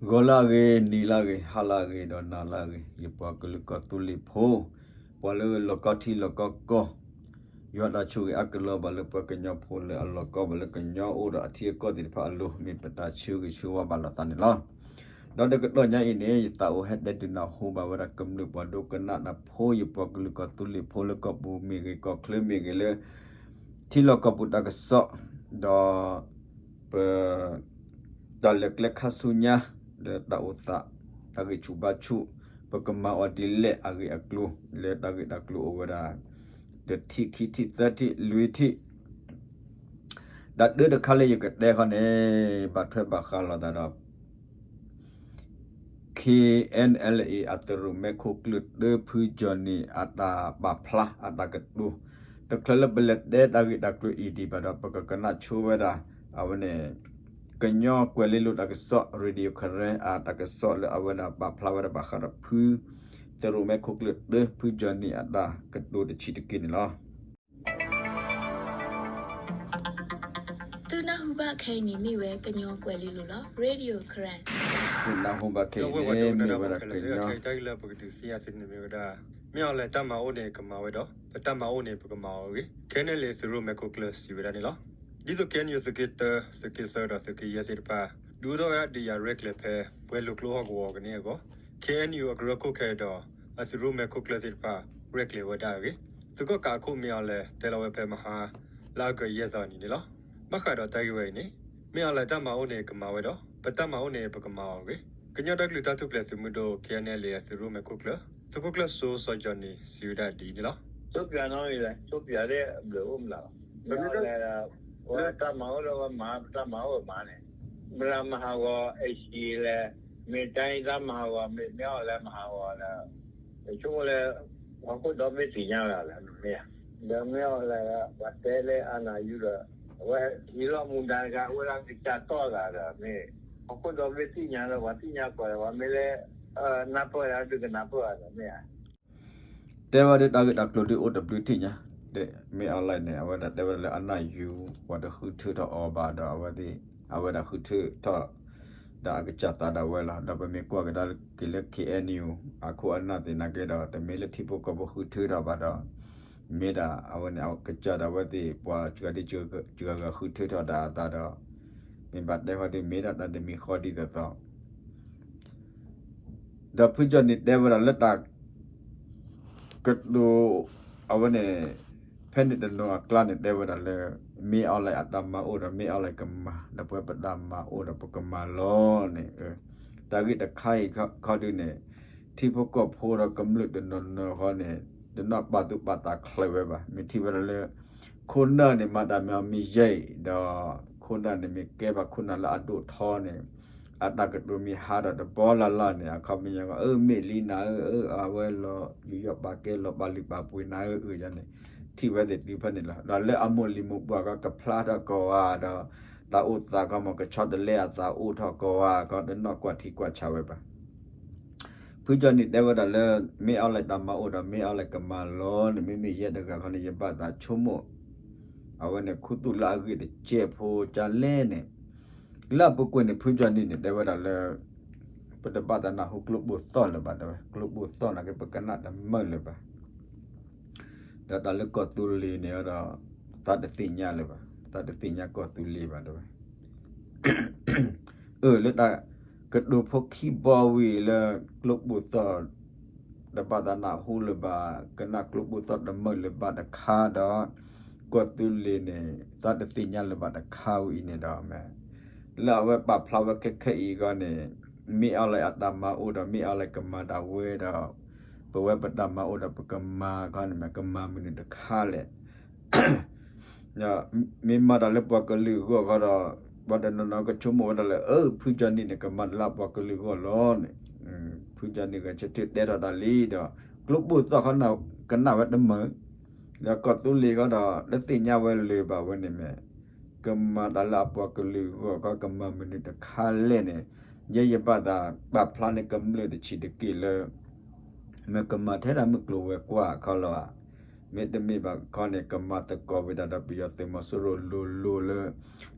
ဂီၤလၢအဂ့ၤ, နံၤလၢအဂ့ၤ, ဟါလၢအဂ့ၤ, ဒီးနၤလၢအဂ့ၤ, ယပှၤကလုာ်ကီၢ်သူလ့ၤဖိ, ပှၤလၢလီၢ်ကီၢ်ထံလီၢ်ကီၢ်ကီၢ်, ယွၤတၢ်ဆိၣ်ဂ့ၤအါကလီၤဘၣ်လၢပှၤကညီဖိလၢအလီၢ်ကီၢ်ဘၣ်လၢကညီအိၣ်ဒီးအထံအကီၢ်သ့ၣ်တဖၣ်အလိၤ မ့ၢ်ပတၢ်ဆၢဂ့ၤဆၢဝါဘၣ်လိာ်သးန့ၣ်လီၤ. ဒီးတကတီၢ်ညါအံၤန့ၣ် ယသးအိၣ်ဟဲတဲဒုးနၢ်ဟူဘၣ်ဝဲဒၣ်ကမျၢၢ်ပှၤဒိကနၣ်တၢ်ဖိ ယပှၤကလုာ်ကီၢ်သူလ့ၤဖိလၢကီၢ်ပူၤမ့ၢ်ဂ့ၤ ကီၢ်ချၢမ့ၢ်ဂ့ၤလၢ ထံလီၢ်ကီၢ်ပူၤတၢ်ကစီၣ်, ဒီး ပ တၢ်လဲၤကျဲခါဆူညါ လၢတၢ်အိၣ်သး တၢ်ဂံၢ်ဆူၣ်ဘါဆူၣ် ပကမၤအီၤဒ်လဲၣ်အဂ့ၢ်အကျိၤ လၢတၢ်ဂ့ၢ်တၢ်ကျိၤအိၣ်ဝဲဒၣ် တထံၣ်ခံထံၣ်သၢထံၣ်လွံၢ်ထံၣ် တၢ်တၢတခါလၢယကတဲခီန့ၣ် ဘၣ်ထွဲဘၣ်ဃးလိာ်သးဒီး ခ့ၣ်အဲၣ်ယူၣ် အသုးရိၣ်မဲခိၣ်ကျၢၢ်တၢ ဖုကၠီၣ်နံၣ် အတၢ်ပာ်ဖျါအတၢ်ကတိၤ, တချုးလၢပလဲၤတဲတၢ်ဂ့ၢ်တၢ်ကျိၤအံၤဒံးဘၣ်ဒီး ပကကနၣ်ဆိဝဲဒၣ် အဝဲန့ၣ် ကညီကွဲၤလ့လိၤတၢ်ကစီၣ် Radio Karen အတၢ်ကစီၣ်လၢအဝဲဒၣ်ပာ်ဖျါဝဲဒၣ်ဘၣ်ဃးဒီးဖု သုးရိၣ်မဲခိၣ်ကျၢၢ်တၢ ဖုကၠီၣ်နံၣ်အတၢ်ကတိၤတဆံးတက့ၢ်န့ၣ်လီၤ. သုနၢ်ဟူဘၣ်ခဲအံၤန့ၣ်မ့ၢ်ဝဲကညီကွဲၤလ့လိၤလီၤ Radio Karen. သုနၢ်ဟူဘၣ်ခဲအံၤန့ၣ်မ့ၢ်ဝဲဒၣ်ကညီ တၢ်ဂ့ၢ်လၢပကဒုးသ့ၣ်ညါသုန့ၣ်မ့ၢ်ဝဲဒၣ် မ့ၢ်အီၤလဲၣ်တၢ်မၤအိၣ်န့ၣ်ကမၤဝဲဒီး ပတၢ်မၤအိၣ်န့ၣ်ပကမၤအီၤအဂ့ၢ် ခဲန့ၣ်လံ သုးရိၣ်မဲခိၣ်ကျၢၢ်စံးဝဲဒၣ်န့ၣ်လီၤ. ဒ်သိး KNU သုးက့တၢ သုးက့သၢဒီးသုးက့ယဲၢ်သ့ၣ်တဖၣ် ဒုးအိၣ်ထီၣ်ဝဲဒၣ်ဒ်ယၤရဲၣ်ကျဲၤဖဲ ပှဲၤလိာ်ကျိဟီၣ်ကဝီၤကန့ၢ်အဂီၢ် KNU အကရၢခိၣ်ခဲအံၤဒီး အသုးရိၣ်မဲခိၣ်ကျၢၢ်သ့ၣ်တဖၣ် ရဲၣ်ကျဲၤဝဲဒၣ်အဂ့ၢ် သုးကီၣ်ကးအခိၣ်မ့ၢ်အီၤလဲၣ် တဲလီၤဝဲဖဲမဟါ လၢအကယဲၢ်သီနံၤန့ၣ်လီၤ. ဘၣ်ဃးဒီးတၢ်ဂ့ၢ်ဝဲအံၤန့ၣ် မ့ၢ်အီၤလဲၣ်တၢ်မၤအိၣ်န့ၣ်ကမၤဝဲဒီး ပတၢ်မၤအိၣ်န့ၣ်ပကမၤအီၤအဂ့ၢ် ကညီဒီကလုာ်တၢ်ထူၣ်ဖျဲးသုးမုၢ်ဒိၣ် KNLA အသုးရိၣ်မဲခိၣ်ကျၢၢ် သုးခိၣ်ကျၢၢ်စိ စီၤကၠီၣ်နံၣ် စံးဝဲဒၣ်ဒ်အံၤန့ၣ်လီၤ. ဆိပၠးနီၣ်အံၤလဲၣ် ဆိပၠးဒ်အဘျုးအိၣ်မးလီၤ. မ့ၢ်အီၤလဲၣ် ပတၢ်မၤအိၣ်ဒီးဝဲမၤ ပတၢ်မၤအိၣ်မၤန့ၣ် မတၤမၤဟးဂီၤ အ့ၣ်စံလဲၣ် မ့ၢ်တၢ်အံၤတၢ်မၤဟးဂီၤ မ့ၢ်မ့ၢ်အီၤလဲၣ်မၤဟးဂီၤဒီး ဆိကမိၣ်လၢ ပှၤခိၣ်ဒီဘ့ၣ်သ့ၣ်ညါဝဲဒၣ်လၢနမ့ၢ်ဧါ ဒီးမ့ၢ်အီၤလဲၣ် ပှၤတဲလၢအနၢ်ယူဒီး အဝဲဟံးလီၢ်မူဒါတဂၤ အိၣ်ဝဲဒၣ်ကစၢ်တီၢ်ဂၤဒီး မ့ၢ်ပှၤခိၣ်ဒီဘ့ၣ်သ့ၣ်ညါဒီး ပှၤသ့ၣ်ညါကီးဒီး ပှၤမ့ၢ်လၢ နၢ်ပၢၢ်ယၤဒုးကနၢ်ပၢၢ်ဂၤဒီးမ့ၢ်ဧါ တဲဝဲဒၣ်တၢ်ဂ့ၢ်တၢ်ကျိၤဒုးအိၣ်တဘျုးထံၣ်ညါ, မ့ၢ်အီၤလဲၣ်န့ၣ် အဝဲဒၣ်တဲဝဲဒၣ်လၢအနၢ်ယူ ပှၤတဃုထၢထီၣ်အီၤဘၣ်ဒီး အဝဲသ့ၣ် အဝဲဒၣ်ဃုထၢထီၣ် ဒီးအကစၢ်သးဒၣ်ဝဲလီၤ. ဒီးပမ့ၢ်ကွၢ်ကဒါက့ၤလၢ KNU အခိၣ်အနၢ်သ့ၣ်နာ်က့ဒီး တမ့ၢ်လၢထံဖိကီၢ်ဖိဃုထၢထီၣ်ဘၣ်ဒီး မ့ၢ်ဒၣ်အဝဲန့ၣ် အကစၢ်ဒၣ်ဝဲသ့ၣ် ပှၤစှၤဒ်စှၤဂၤဃုထၢထီၣ်ဒၣ်အသးဒီး မ့ၢ်ဘၣ်တဲဃီဒုး မ့ၢ်ဒၣ်တၢ်တမံၤဃီဒ်သိးသိး ဒီးဖုကၠီၣ်နံၣ်တဲဝဲဒၣ်လၢတၢ် ကတိၤ အဝဲန့ၣ် ဖဲန့ၣ်တနီၤအကျါန့ၣ် တဲဝဲဒၣ်လၢ မ့ၢ်အီၤလဲၣ်အတၢ်မၤအိၣ်ဒီး မ့ၢ်အီၤလဲၣ်ကမၤ ဒီးပဝဲပတၢ်မၤအိၣ်ဒီးပကမၤလီၤန့ၣ် တၢ်ဂ့ၢ်တခါအံၤခီဒုးန့ၣ် ထံဖိကီၢ်ဖိဒီးကမျၢၢ်တနီၤနီၤဃီန့ၣ် တနီၤပာ်သူၣ်ပာ်သးချၢဝဲဘၣ်. မ့ၢ်ထံၣ်ဝဲဒၣ်လၢ ခိၣ်နၢ်န့ၣ် မၤတၢ်မ့ၢ်အီၤမ့ၢ်ယဲၢ်အံၤဒီး ခိၣ်နၢ်န့ၣ်မ့ၢ်ကဲဘၣ်ခိၣ်နၢ်လၢအဒိၣ်ထီန့ၣ် အတၢ်ကတိၤမ့ၢ်ဟးဒီးတဘီလၢ်လၢ်န့ၣ် အခီပညီ အၢ မ့ၢ်လံနၤဧၢ အၢ အဝဲလီၤယူးယီၣ်ပာ်ကဲလီၤပာ်လုၢ်ပာ်ပှ့ၤနၤဧၢ အၢ ယၤန့ၣ် ထံၣ်ဝဲသ့ၣ်တုၤဖဲန့ၣ်လီၤ. ဒီးလၢအမိၢ်လံၤမိၢ်ပှၢ်ကီးကဖျါထီၣ်ကီးဧါဒီး တၢ်အိၣ်သးကီးမ့ၢ်ကဆီတလဲအသးအိၣ်ထီၣ်ကီးဧါ ကီးတနီၣ်ကွၢ်ထံကွၢ်ဆးဝဲဘၣ်. ဖုကၠီၣ်နံၣ်တဲဝဲဒၣ်လၢ မ့ၢ်အီၤလဲၣ်တၢ်မၤအိၣ်ဒီး မ့ၢ်အီၤလဲၣ်ကမၤလီၤန့ၣ် မ့မ့ၢ်ယဲတဂၤခီန့ၣ် ယဘၣ်သးဆိကမိၣ် အဝဲန့ၣ်ခူသူၣ်လၢအဂ့ၢ်တစဲးဖိကလဲၣ်န့ၣ် လၢအပူၤကွံာ်န့ၣ် ဖုကၠီၣ်နံၣ်န့ၣ် တဲဝဲဒၣ်လၢ ပတဘၣ်သးနၢ်ဟူကျိပိၢ်သီၣ်လၢၤဘၣ်တဲဝဲ ကျိပိၢ်သီၣ်နာ်က့ပကနၣ်တမုာ်လၢၤဘၣ် ဒီးတၢ်လၢကီၢ်သူလ့ၤန့ၣ်ဒီး သးတသ့ၣ်ညါလၢၤဘၣ် သးတသ့ၣ်ညါကီၢ်သူလ့ၤဘၣ်တဲဝဲ အၢ လၢတၢ်ကတိၤဖိခံဘီဝံၤလၢ ကျိပိၢ်သီၣ် တဘၣ်သးနၢ်ဟူလၢၤဘၣ် ကနၣ်ကျိပိၢ်သီၣ်တမုာ်လၢၤဘၣ်တခါဒီး ကီၢ်သူလ့ၤန့ၣ် သးတသ့ၣ်ညါလၢၤဘၣ်တခါဝံၤအံၤန့ၣ်ဒီး လၢအဝဲပာ်ဖျါဝဲခဲခဲအံၤအဂီၢ်န့ၣ် မ့ၢ်အီၤလဲၣ်အတၢ်မၤအိၣ်ဒီး မ့ၢ်အီၤလဲၣ်ကမၤဒၣ်ဝဲဒီး ပဝဲပတၢ်မၤအိၣ်ဒီးပကမၤခီန့ၣ် မ့ၢ်ကမၤမနုၤတခါလဲၣ် မ့ၢ်မၤတၢ်လၢပှၤကလုာ်အဂီၢ်ခီဒီး ပှၤတနီၤနီၤကဆိကမိၣ်ဝဲဒၣ်လၢ အၢ ဖုကၠီၣ်နံၣ်န့ၣ် ကမၤတၢ်လၢအပှၤကလုာ်အဂီၢ်လီၤန့ၣ် ဖုကၠီၣ်နံၣ်ဂဲၤဆၢထၢၣ်တဲထီၣ်တၢ်လံဒီး ကျိပိၢ်သီၣ်ခီန့ၣ် ကနၣ်ဝဲတမုာ် ဒီးကီၢ်သူလ့ၤခီဒီး တသ့ၣ်ညါဝဲလၢၤဘၣ်ဝဲန့ၣ်မ့ၢ် ကမၤတၢ်လၢအပှၤကလုာ်အဂီၢ်ခီ ကမၤမနုၤတခါလဲၣ်န့ၣ် ယဲယဘၣ်သးပာ်ဖျါန့ၢ်ကမျၢၢ်တဆံးတက့ၢ်လၢ မ့ၢ်ကမၤထဲဒၣ်မုၢ်ကျိၤဝဲၤကွာ်ခီလီၤဧါ. မ့တမ့ၢ်ဘၣ်ခီန့ၣ် ကမၤသကိးဝဲဒၣ်ဒီးပယီၤသုးမီၤစိရိၤလိၤလိၤလၢ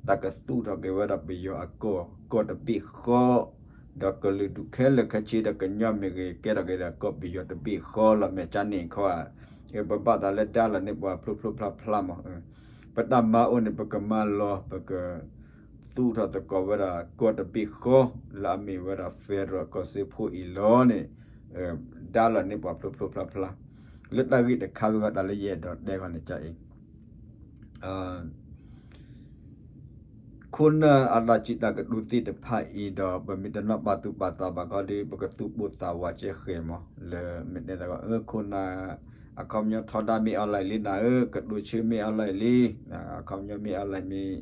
တၢ်ကသူၣ်ထီၣ်က့ၤဝဲဒၣ်ပယီၤအကီၢ် ကီၢ်တဘ့ၣ်ဃီ ဒီးကလုာ်ဒူၣ်ခဲလၢာ်ခဲဆ့ဒီးကညီမ့ၢ်ဂ့ၤ ကဲထီၣ်က့ၤဒီးကီၢ်ပယီၤတဘ့ၣ်ဃီလီၤ မဲာ်ကၠါန့ၣ်ခီဧါ, ပဘၣ်သးလၢဒါလီၤန့ၢ်ပှၤဖျိဖျိဖျါဖျါမး, ပတၢ်မၤအိၣ်န့ၣ် ပကမၤလီၤ ပက သူၣ်ထီၣ်သကိးဝဲဒၣ်ကီၢ်တဘ့ၣ်ဃီ လၢအမ့ၢ်ဝဲဒၣ် federal ကီၢ်စၢဖှိၣ်အံၤလီၤန့ၣ်, ဒါလီၤန့ၢ်ပှၤဖျိဖျိဖျါဖျါ, လၢတၢ်ဂ့ၢ်တခါဝဲဃီတၢ်လၢယအဲၣ်ဒိးတဲဃီန့ၣ်ကၠါအံၤ ခိၣ်နၢ်အတၢ်စံးတၢ်ကတိၤသ့ၣ်တဖၣ်အံၤဒီး ပမ့ၢ်တနီၣ်ပာ်သူၣ်ပာ်သးဘၣ်ခီဒီး ပကသူၣ်ပိၢ်သးဝးကဲဃဲၤမး လၢမ့ၢ်တဲသကိး ခိၣ်နၢ် အခီပညီထီဒါမ့ၢ်အီၤလၢအံၤလံနၤဧၢ, ကတိၤဆၢမ့ၢ်အီၤလၢအံၤလံ, အခီပညီမ့ၢ်အီၤလၢအံၤမ့ၢ်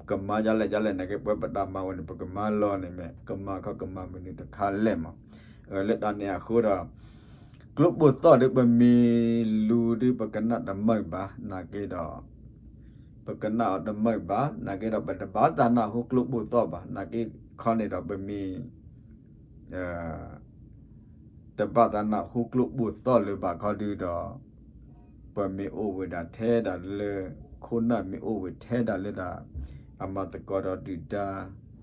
ကမၤဒ်လဲၣ်ဒ်လဲၣ် နာ်က့ပဝဲပတၢ်မၤဝဲန့ၣ် ပကမၤလီၤန့ၣ်မ့ၢ် ကမၤခီကမၤမနုၤတခါလဲၣ်မး, လၢတၢ်န့ၣ်အဃိဒီး ကျိပိၢ်သီၣ်ဒီးပမ့ၢ်လူၤဒီး ပကနၣ်တမုာ်ဘၣ် နာ်က့ဒီး ပကနၣ်အီၤတမုာ်ဘၣ် နာ်က့ဒီး ပတဘၣ်သးနၢ်ဟူကျိပိၢ်သီၣ်ဘၣ် နာ်က့ခီန့ၣ်ဒီး ပမ့ၢ် တဘၣ်သးနၢ်ဟူကျိပိၢ်သီၣ်လၢၤဘၣ်ခီဒုဒီး ပမ့ၢ်အိၣ်ဝဲဒၣ်ထဲဒၣ်လၢ ခိၣ်နၢ်မ့ၢ်အိၣ်ဝဲထဲဒၣ်လၢဒၣ် အမၤသကိးဒီးဒုၣ်ဒါ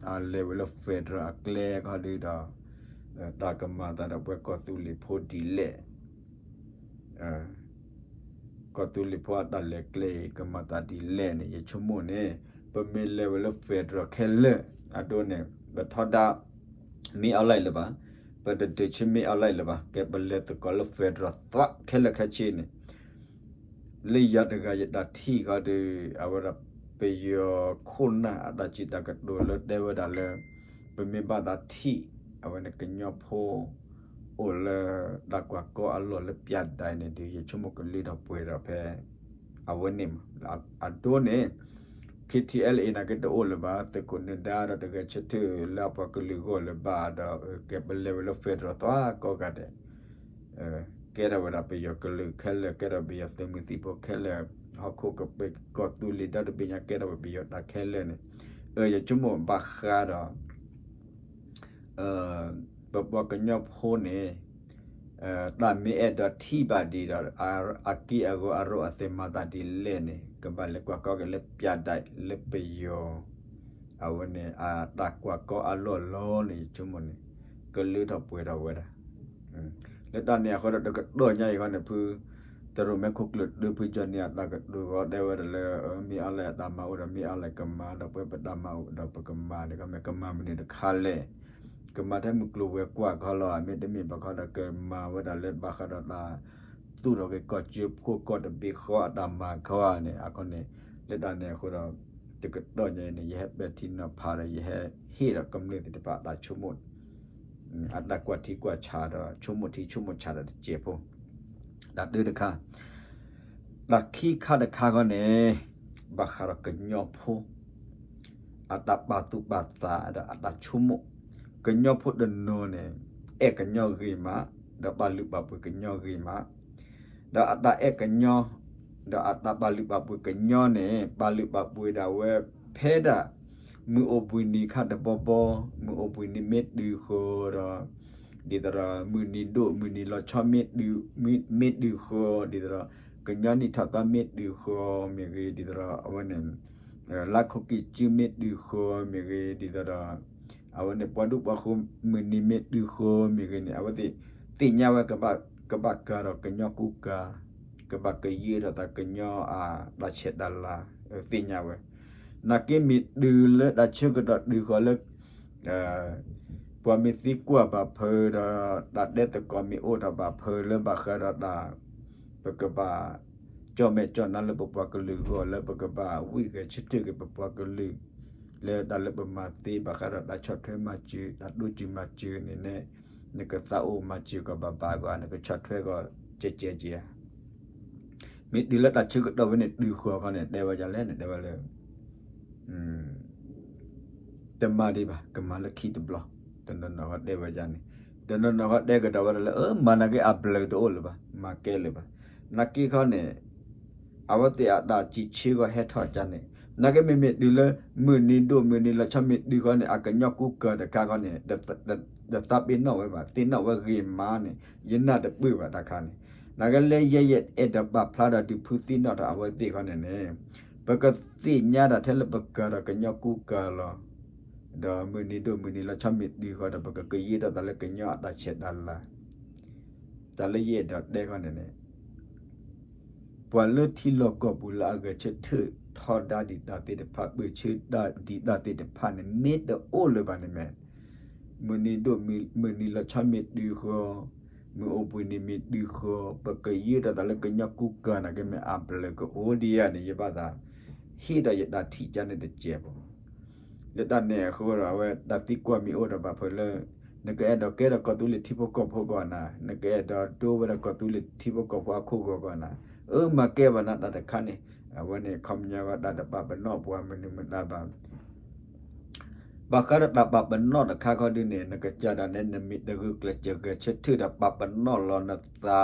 အလဲၤဝဲလၢ federal အကျဲခီဒုဒီး တၢ်ကမၤသးဒီးပှၤကီၢ်သူလ့ၤဖိဒ်လဲၣ် ကီၢ်သူလ့ၤဖိအတၢ်လဲၤကျဲအံၤ ကမၤသးဒ်လဲၣ်န့ၣ် ယဆိကမိၣ်န့ၣ် ပမ့ၢ်လဲၤဝဲလၢ federal ခဲလၢာ် အဒိန့ၣ် ပထီဒါ မ့ၢ်အီၤလၢအံၤလၢၤဘၣ်, ပတဒုးဆၢမ့ၢ်အီၤလၢအံၤလၢၤဘၣ် ကဲပလဲၤသကိးလၢ federal သွးခဲလၢာ်ခဲဆ့န့ၣ် လၢယၤတဂၤယတၢ်ထံၣ်ဃီဒီး အဝဲဒၣ်ပယီၤခိၣ်နၢ်အတၢ်စံးတၢ်ကတိၤလၢတဲဝဲဒၣ်လၢ ပမ့ၢ်ဘၣ်သးထံၣ် အဝဲန့ၣ်ကညီဖိ အိၣ်လၢတၢ်ကွၢ်ကီအလီၢ်လၢပၠးဒဲးန့ၣ်ဒီး ယဆိကမိၣ်ကလုၢ်ထီၣ်ပှဲၤထီၣ်ဖဲ အဝဲန့ၣ်မး အဒိန့ၣ် K T L A နာ်က့တအိၣ်လၢၤဘၣ် သုးခိၣ်နၢၤဒါဒီးတဂၤဆၢထၢၣ်လၢအပှၤကလုာ်ဂီၢ်လၢၤဘၣ်ဒီး ကဲပလဲၤဝဲလၢ federal သွးကိးဂၤဒဲး ကဲထီၣ်ဝဲဒၣ်ပယီၤကလုာ်ခဲလၢာ် ကဲထီၣ်ပယီၤသုးမုၢ်သံၣ်ဘိခဲလၢာ် ဟီၣ်ခိၣ်ကပ့ၤကီၢ်သူလ့ၤဒီတဘ့ၣ်ညါကဲထီၣ်ဝဲပယီၤတၢ်ခဲလၢာ်န့ၣ် ယဆိကမိၣ်ဘၣ်ဃးဒီး ပပှၤကညီဖိန့ၣ် တၢ်မ့ၢ်အဲၣ်ဒိးထံၣ်ဘၣ်ဒံးဒီး အက့ၢ်အဂီၤအရိအသဲးမၤသးဒ်လဲၣ်န့ၣ် ကဘၣ်လဲၤကွၢ်ကီက့ၤလၢပၠးဒဲးလၢပယီၤ အဝဲန့ၣ် အတၢ်ကွၢ်ကီအလီၢ်လီၤန့ၣ် ယဆိကမိၣ်န့ၣ် ကလုၢ်ထီၣ်ပှဲၤထီၣ်ဝဲဒၣ် လၢတၢ်န့ၣ်အဃိဒီး တကတီၢ်ညါအံၤဃီန့ၣ် ဖု တရူးမဲာ်ခိၣ်ကျၢၢ်တုဖုကၠီၤနံၤအတၢ်ကတိၤဃီတဲဝဲဒၣ်လၢ မ့ၢ်အီၤလဲၣ်အတၢ်မၤအိၣ်ဒီး မ့ၢ်အီၤလဲၣ်ကမၤဒီး ပဝဲပတၢ်မၤအိၣ်ဒီးပကမၤန့ၣ် ကမၤမနုၤတခါလဲၣ် ကမၤထဲမုၢ်ကျိၤဝဲၤကွာ်ခီလီၤ မ့တမ့ၢ်ဘၣ်ခီဒီး ကမၤဝဲဒၣ်လၢဘၣ်ဃးဒီးတၢ်သူၣ်ထီၣ်က့ၤကီၢ်စၢဖှိၣ်ကီၢ်တဘ့ၣ်ဃီအတၢ်မၤခီဧါန့ၣ် အဃိန့ၣ် လၢတၢ်န့ၣ်အဃိဒီး တကတီၢ်ညါအံၤန့ၣ် ယဟဲပဲာ်ထံနီၤဖးဒီး ယဟဲဟ့ၣ်ဒီးကမျၢၢ်သ့ၣ်တဖၣ်အတၢ်ဆိကမိၣ် အတၢ်ကွၢ်ထံကွၢ်ဆးဒီး ဆိကမိၣ်ထံဆိကမိၣ်ဆးဒီးတစဲးဖိ တၢ်တၢတခါ တၢ်ခံခါတခါဃီန့ၣ် ဘၣ်ဃးဒီးကညီဖိ အတၢ်ပာ်သူၣ်ပာ်သးဒီးအတၢ်ဆိကမိၣ် ကညီဖိတနီၤန့ၣ် အဲၣ်ကညီဂ့ၤမး ဒီးပာ်လုၢ်ပာ်ပှ့ၤကညီဂ့ၤမး ဒီးအတၢ်အဲၣ်ကညီ ဒီးအတၢ်ပာ်လုၢ်ပာ်ပှ့ၤကညီန့ၣ် ပာ်လုၢ်ပာ်ပှ့ၤဒၣ်ဝဲဖဲဒၣ် မုၢ်အိၣ်ဘှံးနံၤခါတဘီဘီ မုၢ်အိၣ်ဘှံးနံၤမ့ၢ်တုၤဃီဒီး ဒ်သိးဒီး မုၢ်နံၤဒိၣ်မုၢ်နံၤလီၤဆီမ့ၢ်တုၤ မ့ၢ်တုၤဃီ ဒ်သိးဒီး ကညီနံၣ်ထီၣ်သီမ့ၢ်တုၤဃီမ့ၢ်ဂ့ၤ ဒ်သိးဒီး အဝဲန့ၣ် လါခိၣ်ကံၢ်စုမ့ၢ်တုၤဃီမ့ၢ်ဂ့ၤ ဒ်သိးဒီး အဝဲန့ၣ် ပှၤဒူပှၤဃိၤမုၢ်နံၤမ့ၢ်တုၤဃီမ့ၢ်ဂ့ၤန့ၣ် အဝဲသ့ၣ်သ့ၣ်ညါဝဲ ကဘၣ်ကၤထီၣ်ကညီကူကၤ ကဘၣ်ကယဲၢ်ထီၣ်သးကညီအတၢ်ဆဲးတၢ်လၤ သ့ၣ်ညါဝဲ နာ်က့မ့ၢ်တုၤလၢတၢ်ဆၢကတီၢ်တုၤဃီၤလၢ ပှၤမ့ၢ်သံကွၢ်ဘၣ်ဖုးဒီး တၢ်တဲသကိးမ့ၢ်အိၣ်ထီၣ်ဘၣ်ဖုးလၢဘၣ်ဃးဒီးတၢ် ပကဘၣ် ကၠီၣ်မဲာ်ကၠီၣ်နါလၢပပှၤကလုာ်အဂီၢ် လၢပကဘၣ်ဝံၣ်ဂဲၤဆၢထၢၣ်က့ၤပပှၤကလုာ် လၢတၢ်လၢပမၤသ့ဘၣ်ဃးဒီးတၢ်ဆီၣ်ထွဲမၤစၢၤ တၢ်တိစၢၤမၤစၢၤန့ၣ်န့ၣ် နကသးအိၣ်မၤစၢၤကီးဘၣ်ဘၣ်ဂီၢ် နကဆီၣ်ထွဲကီးကဲကဲကဲဧါ မ့ၢ်တုၤလၢတၢ်ဆၢကတီၢ်ဝဲန့ၣ် တုၤဃီၤခီန့ၣ် တဲဝဲဒ်လဲၣ်န့ၣ် တဲဝဲလၢ တမၤဒံးဘၣ် ကမၤလၢခံတဘျီ တနီၤနီၤဃီတဲဝဲဒ်န့ၣ် တနီၤနီၤဃီတဲကဒီးဝဲဒၣ်လၢ အၢ မၤနာ်က့အဘျုးတအိၣ်လၢၤဘၣ် မၤကဲလၢၤဘၣ် နာ်က့ခီန့ၣ် အဝဲသ့ၣ်အတၢ်စံးဆၢဂီၢ်ဟဲထီၣ်ကန့ၣ် နာ်က့မ့မ့ၢ်တုၤလၢ မုၢ်နံၤဒိၣ်မုၢ်နံၤလီၤဆီမ့ၢ်တုၤဃီန့ၣ် အကညီကူကၤတခါခီန့ၣ် တသးပ့ၤနီၣ်ဝဲဘၣ် သ့ၣ်နီၣ်ဝဲဂ့ၤမးန့ၣ် ယနၢ်တပၢၢ်ဘၣ်တခါန့ၣ် နာ်က့လၢယဲယအဲၣ်ဒိးပာ်ဖျါဒီးဒုးဖုသ့ၣ်နီၣ်ထီၣ်အဝဲသ့ၣ်ခီန့ၣ်န့ၣ် ပကသ့ၣ်ညါဒၣ်ထဲလၢပကၤဒီးကညီကူကၤလီၤ ဒီးမုၢ်နံၤဒိၣ်မုၢ်နံၤလီၤဆီမ့ၢ်တုၤဃီဒီး ပကကယဲၢ်ထီၣ်သးလၢကညီအတၢ်ဆဲးတၢ်လၤ, တၢ်လၢယအဲၣ်ဒိးတဲဃီန့ၣ်န့ၣ် ပှၤလၢထံလီၢ်ကီၢ်ပူၤလၢအဂဲၤဆၢထၢၣ်ထီဒါဒံးတၢ်သ့ၣ်တဖၣ် ပၢၢ်ဆၢတၢ်ဒံးတၢ်သ့ၣ်တဖၣ်န့ၣ် မ့ၢ်တအိၣ်လၢၤဘၣ်န့ၣ်မ့ၢ် မုၢ်နံၤဒိၣ်မုၢ်နံၤလီၤဆီမ့ၢ်တုၤဃီ, မုၢ်အိၣ်ဘှံးနံၤမ့ၢ်တုၤဃီ, ပကယဲၢ်ထီၣ်သးလၢကညီကူကၤနာ်က့မ့ၢ်အဘျုးကအိၣ်ဒံးဧါန့ၣ် ယဘၣ်သး ဟ့ၣ်ဒီးယတၢ်ထံၣ်ကါန့ၣ်တစဲးဖိ လၢတၢ်န့ၣ်အဃိဒီး အဝဲတၢ်သံကွၢ်မ့ၢ်အိၣ်ဒီးဘၣ်ဖဲလၢ နကအဲၣ်ဒိးကဲထီၣ်ကီၢ်သူလ့ၤထံဖိကီၢ်ဖိကီးနၤ, နကအဲၣ်ဒိးဒိဝဲဒၣ်ကီၢ်သူလ့ၤထံဖိကီၢ်ဖိအခိၣ်ဂီၤကီးနၤ, အၢမၤကဲဘၣ်နၤတၢ်တခါန့ၣ်, အဝဲန့ၣ်ခီပညီတၢ်တပာ်ပနီၣ်ပှၤမနုၤမတၤဘၣ် ဘၣ်ဃးဒီးတၢ်ပာ်ပနီၣ်တခါခီဒုန့ၣ် နကစၢ်ဒၣ်နဲ နမ့ၢ်တဂုာ်ကျဲးစၢးဂဲၤဆၢထၢၣ်ဒီးပာ်ပနီၣ်လီၤနသး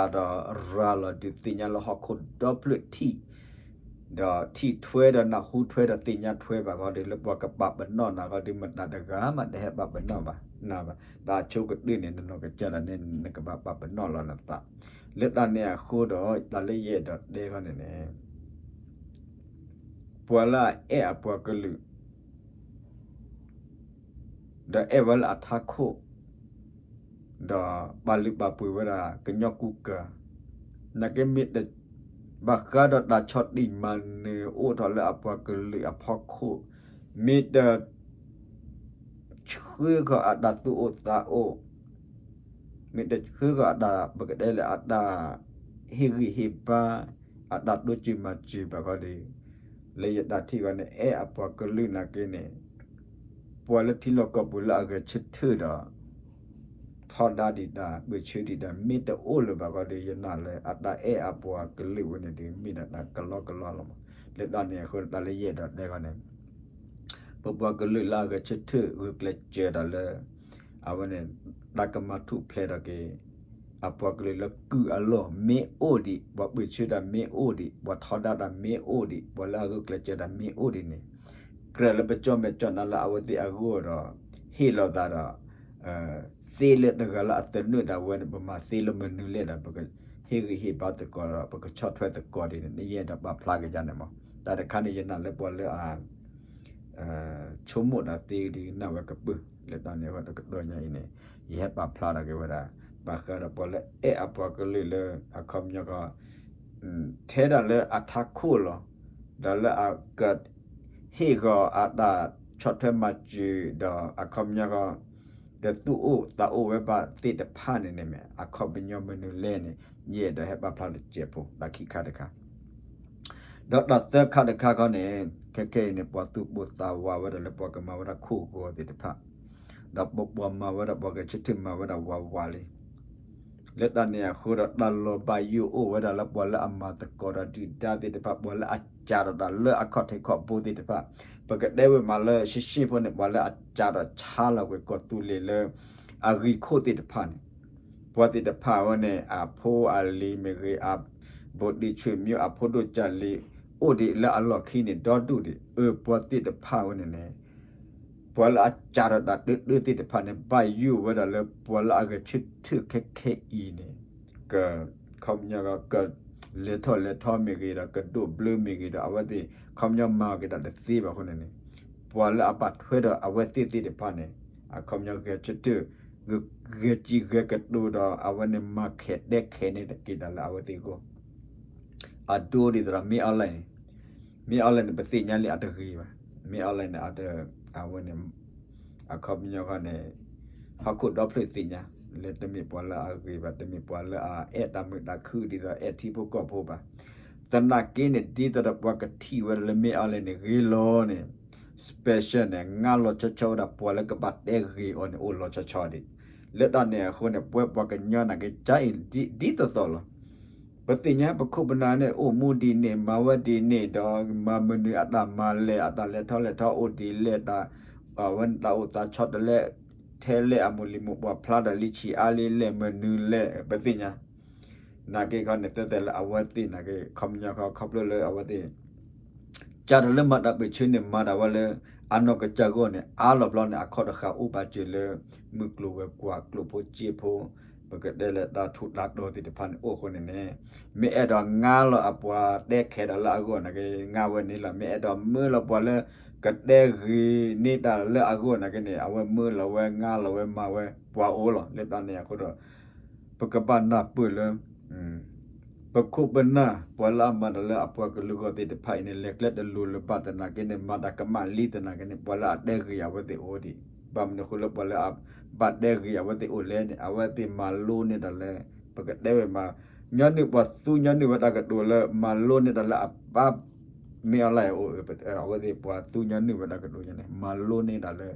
ဒီးရၤလီၤဒုးသ့ၣ်ညါလၢဟီၣ်ခိၣ်ဒီဖျၢၣ်ထံၣ် ဒီးထံၣ်ထွဲဒီးနၢ်ဟူထွဲဒီးသ့ၣ်ညါထွဲဘၣ်ခီဒု လၢပှၤကပာ်ပနီၣ်နၤခီဒု မတၤတဂၤမးတဟဲပာ်ပနီၣ်ဘၣ်နၤဘၣ်. တၢ်ဆိကတၢၢ်န့ၣ် နနီၢ်ကစၢ်ဒၣ်နဲ နကဘၣ်ပာ်ပနီၣ်လီၤနသး. လၢတၢ်န့ၣ်အဃိဒီး တၢ်လၢယအဲၣ်ဒိးတဲခီန့ၣ်န့ၣ် ပှၤလၢအအဲၣ်အပှၤကလုာ် ဒီးအဲၣ်ဝဲလၢအထးခိၣ်, ဒီးပာ်လုၢ်ပာ်ပှ့ၤဝဲဒၣ်ကညီကူကၤ, နာ်က့မ့ၢ်တဘၣ်ဃးဒီးတၢ်ဆီၣ်တံၢ်မၤနၢၤအိၣ်ထီၣ်လၢအပှၤကလုာ်အဖီခိၣ်, မ့ၢ်တဆှၢဃီၤအတၢ်သူၣ်အိၣ်သးအိၣ်, မ့ၢ်တဆှၢဃီၤအတၢ်ပကတဲလၢအတၢ်ဟ့ၣ်ဂံၢ်ဟ့ၣ်ဘါ, အတၢ်တိစၢၤမၤစၢၤဘၣ်ခီဒီး လၢယတၢ်ထံၣ်ဃီန့ၣ် အဲၣ်အပှၤကလုာ်နာ်က့န့ၣ် ပှၤလၢထံလီၢ်ကီၢ်ပူၤလၢအဂဲၤဆၢထၢၣ်ဒီး ထီဒါဒံးတၢ် ပၢၢ်ဆၢဒံးတၢ် မ့ၢ်တအိၣ်လၢၤဘၣ်ခီဒီး ယနာ်လၢအတၢ်အဲၣ်အပှၤကလုာ်ဝဲန့ၣ်ဒီး မ့ၢ်ဒၣ်တၢ်ကလီကလီလီၤမး. လၢတၢ်န့ၣ်အဃိ တၢ်လၢယအဲၣ်ဒိးတဲခီန့ၣ် ပပှၤကလုာ်လၢအဂဲၤဆၢထၢၣ်ဂုာ်ကျဲးစၢးတၢ်လၢ အဝဲန့ၣ် တၢ်ကမၤထူၣ်ဖျဲးထီၣ်က့ၤ အပှၤကလုာ်လၢကုၢ်အလီၢ်မ့ၢ်အိၣ်ဒံး, ပှၤပၢၢ်ဆၢတၢ်မ့ၢ်အိၣ်ဒံး, ပှၤထီဒါတၢ်မ့ၢ်အိၣ်ဒံး, ပှၤလၢအဂုာ်ကျဲးစၢးတၢ်မ့ၢ်အိၣ်ဒံးန့ၣ် ကြၢးလၢပကၠီၣ်မဲာ်ကၠီၣ်နါလၢအဝဲသ့ၣ်အဂီၢ်ဒီး ဟ့ၣ်လီၤသးဒီး သ့လၢတဂၤလၢအသနၢၣ်ဒၣ်ဝဲန့ၣ် ပမၤသ့လၢမနုၤလဲၣ်ဒီး ပကဟ့ၣ်ဂံၢ်ဟ့ၣ်ဘါသကိးဒီး ပကဆီၣ်ထွဲသကိးဒ်န့ၣ် ယအဲၣ်ဒိးပာ်ဖျါက့ၤယၤန့ၣ်မး. တၢ်တခါန့ၣ် ယနာ်လၢပှၤလၢအ ဆိကမိၣ်တၢ်သ့ဒုးနၢ်ဝဲကပၢၢ် လၢတၢ်န့ၣ်အဃိတကတီၢ်ညါအံၤန့ၣ် ယဟဲပာ်ဖျါထီၣ်က့ၤဝဲဒၣ် ဘၣ်ဃးဒီးပှၤလၢအဲၣ်အပှၤကလုာ်လၢအခီပညီဃီ ထဲဒၣ်လၢအထးခိၣ်လီၤ. ဒီးလၢအက ဟ့ၣ်ဃီၤအတၢ်ဆီၣ်ထွဲမၤစၢၤဒီးအခီပညီဃီ ဒီးသူၣ်အိၣ်သးအိၣ်ဝဲဘၣ်သ့ၣ်တဖၣ်န့ၣ်န့ၣ်မ့ၢ် အခီပညီမနုၤလဲၣ်န့ၣ် ယအဲၣ်ဒိးဟဲပာ်ဖျါတစဲးဖိ တၢ်ခံခါတခါ ဒီးတၢ်သၢခါတခါခီန့ၣ် ခဲခဲအံၤန့ၣ် ပှၤသူၣ်ပိၢ်သးဝးဝဲဒၣ်လၢပှၤကမၤဝဲဒၣ်ခိၣ်ဂီၤသ့ၣ်တဖၣ် ဒီးပပှၤမၤဝဲဒၣ်ပှၤဂဲၤဆၢထၢၣ်မၤဝဲဒၣ်ဝးဝးလံ လၢတၢ်န့ၣ်အဃိဒီး တၢ်လီၤဘၣ်ယိၣ်အိၣ်ဝဲဒၣ်လၢပှၤလၢအမၤသကိးဒီးဒုၣ်ဒါသ့ၣ်တဖၣ် ပှၤလၢအစးထီၣ်တၢ်လၢအခီၣ်ထံးခီၣ်ဘိသ့ၣ်တဖၣ် ပကတဲဝဲမးလၢရှဲရှဲဖိန့ၣ် ပှၤလၢအစးထီၣ်ဆါလီၤကွံာ်ကီၢ်သူလ့ၤလၢ အဂံၢ်ခိၣ်သ့ၣ်တဖၣ်န့ၣ် ပှၤသ့ၣ်တဖၣ်ဝဲန့ၣ် အဖိအလံၤမ့ၢ်ဂ့ၤ အ ဗိုလ်ချုပ်မှူး အဖိဒိၣ်ကၢ်လံၤ အိၣ်ဒံးလၢအလီၢ်ခံန့ၣ် ဒီဒူၣ်ဒံး အၢ ပှၤသ့ၣ်တဖၣ်ဝဲန့ၣ်န့ၣ် ပှၤလၢအစးထီၣ်တၢ်တၢတၢသ့ၣ်တဖၣ်န့ၣ် ဘၣ်ယိၣ်ဝဲဒၣ်လၢပှၤလၢအဂဲၤဆၢထၢၣ်ခဲခဲအံၤန့ၣ် က ခီပညီက ကလဲၤထီၣ်လဲၤထီမ့ၢ်ဂ့ၤဒီး ကဒိၣ်ဘျၢမ့ၢ်ဂ့ၤဒီး အဝဲသ့ၣ် ခီပညီမၤက့ၤတၢ်တသ့ဘၣ်အဃိန့ၣ်န့ၣ် ပှၤလၢအပာ်ထွဲဒီးအဝဲသ့ၣ်သ့ၣ်တဖၣ်န့ၣ် အခီပညီဂဲၤဆၢထၢၣ် ဂဲၤစံၣ်ဂဲၤကတိၤဒီး အဝဲန့ၣ်မၤခဲးတဲခဲးန့ၢ်က့ၤတၢ်လၢအဝဲသ့ၣ်အဂီၢ် အဒိဒ်သိးဒီး မင်းအောင်လှိုင်န့ၣ် မင်းအောင်လှိုင်န့ၣ် ပသ့ၣ်ညါလံအတဂ့ၤဘၣ်. မင်းအောင်လှိုင်န့ၣ် အဝဲန့ၣ် အခီပညီဃီန့ၣ် ဟီၣ်ခိၣ်ဒီဖျၢၣ်သ့ၣ်ညါ လၢတမ့ၢ်ပှၤလၢအဂ့ၤဘၣ်, တမ့ၢ်ပှၤလၢအအဲၣ်တၢ်မုာ်တၢ်ခုၣ်ဒ်သိးအဲၣ်ထံဖိကီၢ်ဖိဘၣ်. သနာ်က့န့ၣ် ဒ်သိးဒီးပှၤကထံၣ်ဝဲဒၣ်လၢ မင်းအောင်လှိုင်န့ၣ် ဂ့ၤလီၤန့ၣ် special န့ၣ် ငါလီၤဆီဆီဝဲဒၣ် ပှၤလၢကဘၣ်တဲဂ့ၤအီၤန့ၣ် အိၣ်လီၤဆီဆီဒံး. လၢတၢ်န့ၣ်အဃိန့ၣ် ပဝဲပှၤကညီနာ်က့ ကအံၤဒ်သိးသိးလီၤ. ပသ့ၣ်ညါပခိၣ်ပနၢ်န့ၣ် အိၣ်မူဒ်န့ၣ် မၤဝဲဒ်န့ၣ်ဒီး မၤမနုၤအတၢ်မၤလဲၣ် အတၢ်လဲၤထီၣ်လဲၤထီအိၣ်ဒ်လဲၣ် တၢ် အဝဲန့ၣ်တၢ်အိၣ်သးဆီတလဲ ထဲလဲၣ် အမိၢ်လံၤမိၢ်ပှၢ်ဖျါဒီးလံဆံးအါလံလဲၣ် မနုၤလဲၣ် ပသ့ၣ်ညါ နာ်က့ခီန့ၣ် သၢသဲးလၢအဝဲသ့ၣ်နာ်က့ ခီပညီခီ ခီဖျိလၢအဝဲသ့ၣ် ကၢ်တၢ်လၢမၤတၢ်ပၢၢ်ဆၢန့ၣ် မၤတၢ်ဝဲလၢ အနီၢ်ကစၢ်ဂီၢ်န့ၣ် အါလီၤဘျီန့ၣ် အခီၣ်တဃာ်အိၣ်ဘၣ်စၢၤလၢ မုၢ်ကျိၤဝဲၤကွာ်ကျိာ်ဖိစ့ဖိ ပကတဲလၢတၢ်ထူးတၢ်တီၤသ့ၣ်တဖၣ်န့ၣ်အိၣ်အဃိန့ၣ်န့ၣ်, မ့ၢ်အဲၣ်ဒိးငါလီၤအပှၤတဲခဲဒီးလၢအဂီၢ်နာ်က့ ငါဝဲန့ၣ်လီၤ. မ့ၢ်အဲၣ်ဒိးမၢလီၤပှၤလၢ ကတဲဂ့ၤန့ၢ်တၢ်လၢအဂီၢ်နာ်က့န့ၣ် အဝဲမၢလီၤဝဲ ငါလီၤဝဲ မၤဝဲ ပှၤအိၣ်လီၤ. လၢတၢ်န့ၣ်အဃိဒီး ပကဘၣ်နၢ်ပၢၢ်လၢ ပခိၣ်ပနၢ် ပှၤလၢအမၤတၢ်လၢအပှၤကလုာ်ဂီၢ်သ့ၣ်တဖၣ်အံၤန့ၣ် လဲၤကျဲတလိၤလၢၤဘၣ်သနာ်က့န့ၣ် မၤတၢ်ကမၣ်လံသနာ်က့န့ၣ် ပှၤလၢအတဲဂ့ၤအဝဲသ့ၣ်အိၣ်ဒံး. ဘၣ်မနုၤအဃိလၢပှၤလၢအဘၣ်တဲဂ့ၤအဝဲသ့ၣ်အိၣ်လဲၣ်န့ၣ် အဝဲသ့ၣ်မၤလိန့ၢ်တၢ်လၢ ပကတဲဝဲမး ညီနုၢ်ပှၤသူညီနုၢ်ဝဲတၢ်ကတိၤလၢ မၤလိန့ၢ်တၢ်လၢအဘၣ် မ့ၢ်အီၤလၢအအိၣ် အဝဲသ့ၣ်ပှၤသူညီနုၢ်ဝဲတၢ်ကတိၤညါန့ၣ် မၤလိန့ၢ်တၢ်လၢ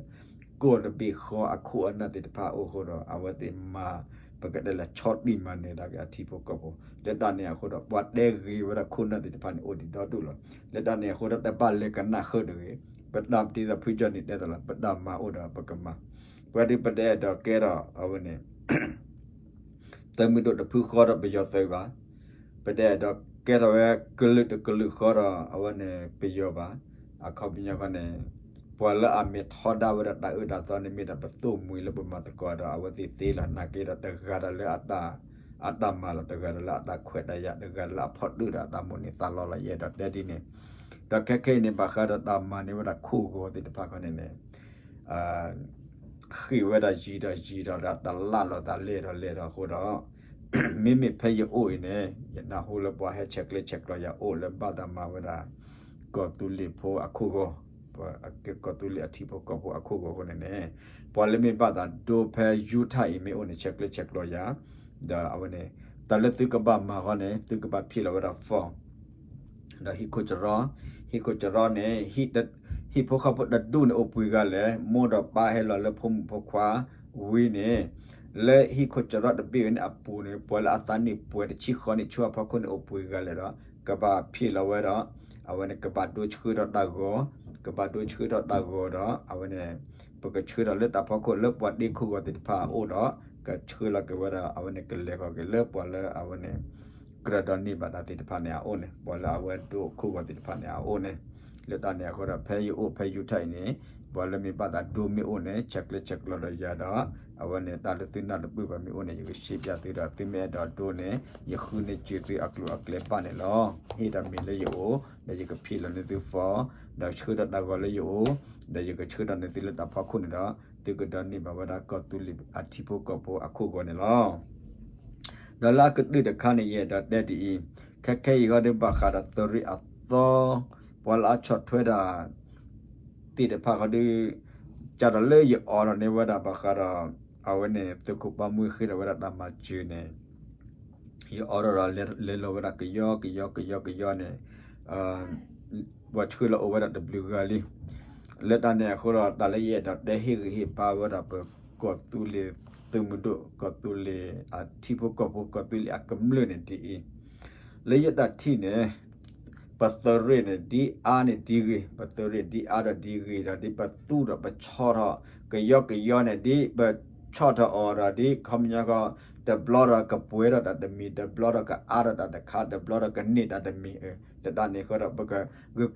ကီၢ်တဘ့ၣ်ဃီအခိၣ်အနၢ်သ့ၣ်တဖၣ်အအိၣ်အဃိဒီး အဝဲသ့ၣ်မၤ ပကတဲလၢဆီၣ်တံၢ်မၤနၢၤတၢ်က့ၤအထံဖိကီၢ်ဖိ လၢတၢ်န့ၣ်အဃိဒီး ပှၤတဲဂ့ၤဝဲဒၣ်ခိၣ်နၢ်သ့ၣ်တဖၣ်န့ၣ် အိၣ်ဒံးဒီဒူၣ်လီၤ. လၢတၢ်န့ၣ်အဃိဒီး တဘၣ်လဲၤကနၣ်ဃုာ်တဂ့ၤ. ပတၢ်ဒ်သိးဖုကၠီၣ်နံၤတဲသးလီၤ ပတၢ်မၤအိၣ်ဒီးပကမၤ ပှၤဒုးပတအဲၣ်ဒိးကဲထီၣ်အဝဲန့ၣ် သုးမုၢ်ဒိၣ်တဖုဃီဒီးပယီၤသုးဘၣ်. ပတအဲၣ်ဒိးကဲထီၣ်ဝဲကလုာ်တကလုာ်ဃီဒီးအဝဲန့ၣ်ပယီၤဘၣ်. အခီပညီဃီန့ၣ် ပှၤလၢအမ့ၢ်ထီဒါဝဲဒၣ်တၢ်အၢတၢ်သီန့ၣ်မ့ၢ်ဒၣ်ပသိၣ်မှံၤလၢပမၤသကိးဒီးအဝဲသ့ၣ်သ့လီၤ. နာ်က့ဒီးတဂၤဒီးလၢအတၢ်မၤလီၤ တဂၤဒီးလၢအတၢ်ခွဲးတၢ်ယာ် တဂၤဒီးလၢအဖီၣ်တၢ်ဒီးအတၢ်မိၣ်န့ၢ်သးလီလီၤ ယအဲၣ်ဒိးတဲဒ်န့ၣ်. ဒီးခဲခဲအံၤန့ၣ် ဘၣ်ဃးဒီးတၢ်မၤန့ၢ်ဝဲဒၣ်ခိၣ်ဂီၤသ့ၣ်တဖၣ်ခီန့ၣ်န့ၣ် ဃ့ၢ်ဝဲဒၣ်ယံၤဒီးယံၤဒီး တၢ်လၢ်လီၤသးလဲၢ်ဒီးလဲၢ်ဒီးအဃိဒီး မ့မ့ၢ်ဖဲယအိၣ်အံၤန့ၣ် ယနၢ်ဟူလၢပှၤဟဲဆဲးကျၢဆဲးကျိးယၤအိၣ်လၢဘၣ်သးမၤဝဲဒၣ် ကီၢ်သူလ့ၤဖိအခိၣ်ဂီၤ, ကီၢ်သူလ့ၤအထံဖိကီၢ်ဖိအခိၣ်ဂီၤအဃိန့ၣ်န့ၣ် ပှၤလၢမ့ၢ်ဘၣ်သးဒိဖဲယူထၣ်အံၤမ့ၢ်အိၣ်န့ၣ် ဆဲးကျၢဆဲးကျိးယၤ, ဒီးအဝဲန့ၣ် တၢ်လၢသုကဘၣ်မၤဃီန့ၣ် သုကဘၣ်ဖံးလီၤဝဲဒၣ် form ဒီးဟံၣ်ခိၣ်ကရီ, ဟံၣ်ခိၣ်ကရီန့ၣ် ဟံၣ်ဖိဃီဖိတဒူၣ်န့ၣ်အိၣ်ပှဲၤဂၤလဲၣ်, မိၢ်ဒီးပၢ်ဟဲလီၤလၢဖိမုၣ်ဖိခွါဝံၤန့ၣ် လၢဟံၣ်ခိၣ်ကရီတဘ့ၣ်ဝဲန့ၣ်အပူၤန့ၣ် ပှၤလၢအသးနံၣ်ပှဲၤတဆံဃီန့ၣ် ဆူအဖီခိၣ်န့ၣ်အိၣ်ပှဲၤဂၤလဲၣ်ဒီး ကဘၣ်ဖံးလီၤဝဲဒီး အဝဲန့ၣ်ကဘၣ်ဒိဆှၢထီၣ်တၢ်ဂီၤ, ကဘၣ်ဒိဆှၢထီၣ်တၢ်ဂီၤဒီး အဝဲန့ၣ် ပကဆှၢထီၣ်လၢတၢ်ဖီခိၣ်လၢပှၤတ့ခိၣ်ဂီၤသ့ၣ်တဖၣ်အအိၣ်ဒီး ကဆှၢလီၤက့ၤဝဲဒၣ် အဝဲန့ၣ်ကလဲၤဃီၤက့ၤလၢပှၤလၢအဝဲန့ၣ် ကြၢးဒီးန့ၢ်ဘၣ်တၢ်သ့ၣ်တဖၣ်န့ၣ်အအိၣ်န့ၣ် ပှၤလၢအဝဲဒိခိၣ်ဂီၤသ့ၣ်တဖၣ်န့ၣ်အအိၣ်န့ၣ်, လၢတၢ်န့ၣ်အဃိဒီး ဖဲယအိၣ်ဖဲယူထၣ်အံၤန့ၣ် ပှၤလၢမ့ၢ်ဘၣ်သးဒိမ့ၢ်အိၣ်န့ၣ် ဆဲးကျၢဆဲးကျိးဒီးယၤဒီး အဝဲန့ၣ်တၢ်လၢသုနၢ်တပၢၢ်ဘၣ်မ့ၢ်အိၣ်န့ၣ် ယကရှဲပၠးသုဒီး သုမ့ၢ်အဲၣ်ဒိးဒိန့ၣ် ယဃုန့ၢ်စၢၤသုအကျိၤအကျဲဘၣ်န့ၣ်လီၤ. ဟ့ၣ်ဒီးမ့ၢ်လၢယအိၣ် ဒီးယကဖံးလီၤန့ၢ်သု form ဒီးဆှၢဒီးတၢ်ဂီၤလၢယအိၣ် ဒီးယကဆှၢဒီးန့ၢ်သုလၢတၢ်ဖီခိၣ်န့ၣ်ဒီး သုကဒိးန့ၢ်ဘၣ်ဝဲဒၣ်ကီၢ်သူလ့ၤအထံဖိကီၢ်ဖိအခိၣ်ဂီၤန့ၣ်လီၤ. ဒီးလၢအကတၢၢ်တခါန့ၣ် ယအဲၣ်ဒိးတဲဒ်အံၤ, ခဲခဲအံၤဃီဒီးဘၣ်ဃးဒီးသုးရ့ၣ်အသီ ပှၤလၢအဆီၣ်ထွဲဒၣ် သ့ၣ်တဖၣ်ဃီဒီး ကၢ်ဒီးလၢယအိးထီၣ်န့ၢ်ဝဲဒၣ်ဘၣ်ဃးဒီး အဝဲန့ၣ် သုးခိၣ်ပၢ်မူဃ့ထီၣ်ဝဲဒၣ်တၢ်မၤစၢၤန့ၣ် ယအိးထီၣ်ဒီးလဲၤလီၤဝဲဒၣ်ကယီကယီကယီကယီန့ၣ် ပှၤဆှၢလီၤအိၣ်ဝဲဒၣ်တဘျုးဂၤလံ. လၢတၢ်န့ၣ်အဃိဒီး တၢ်လၢယအဲၣ်ဒိးတဲဟ့ၣ်ဂံၢ်ဟ့ၣ်ဘါဝဲဒၣ်ပကီၢ်သူလ့ၤသုးမုၢ်ဒိၣ် ကီၢ်သူလ့ၤအထံဖိကီၢ်ဖိ ကီၢ်သူလ့ၤအကမျၢၢ်န့ၣ်ဒ်အံၤ, လၢယတၢ်ထံၣ်န့ၣ် ပသုးရ့ၣ်န့ၣ် ဒ်အါန့ၣ်ဒ်ဂ့ၤ, ပသုးရ့ၣ်ဒ်အါဒီးဒ်ဂ့ၤဒီး ဒ်ပသူဒီးပဆီၣ်ထီၣ် ကယီကယီန့ၣ် ဒ်ပဆီၣ်ထီၣ်အီၤဒီး ဒ်ခီပညီဃီ တဘျီဒီးကပှဲၤထီၣ်တၢ်တမံၤ, တဘျီဒီးကအါထီၣ်တၢ်တခါ, တဘျီဒီးကန့ၢ်တၢ်တမံၤ, လၢတၢ်န့ၣ်အဃိဒီး ပက